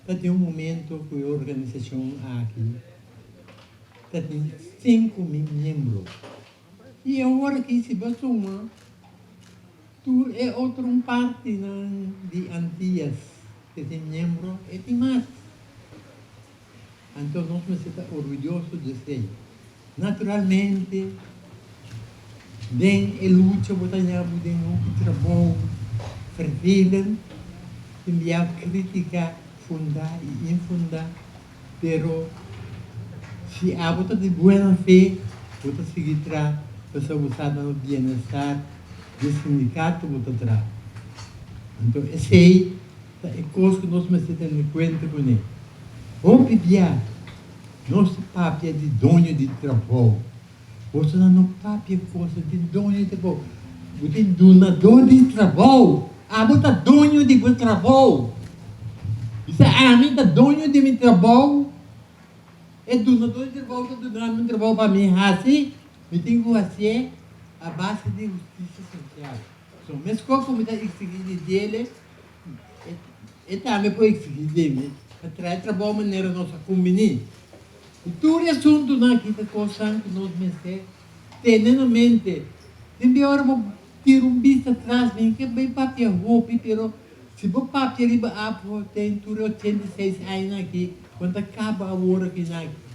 Tabatin un momento ku e organisashon aki tabatin 5000 miembro. I awor aki si bo suma tur e otro partinan di Antias ku tin miembro, e tin mas. Anto nos mester ta orguyoso di esei. Naturalmente, den e lucha bo ta haña bo den hopi trabou vervelend, tin bia critica fundá i infundá, pero si abo ta di buena fe, bo ta sigui tra pasobra bo sa na bienestar di e sindicato bo ta tra. Anto esei ta e kos ku nos mester tene kuenta kuné. Hopi bia nos ta papia di doño di trabou. Bosonan no papia cosa di doño di trabou. Bo tin dunadó di trabou. Abo ta doño di bo trabou. Bisa ami ta doño di mi trabou. E dunadó di trabou ta duna mi trabou pa mi hasi. Mi tin ku hasié a base di hustisia sosial. So meskos ku mi ta eksigí di djele. E tambe por exigí di mi pa traha trabou manera nos a kumbiní. I tur e asuntunan aki ta kosnan ku nos mester tene na mente. Tin bia ora bo tira un bista atras, mi ke bai papia hopi, pero si bo papia riba afo ten tur e 86 añanan aki, bo ta kaba awor aki nan aki.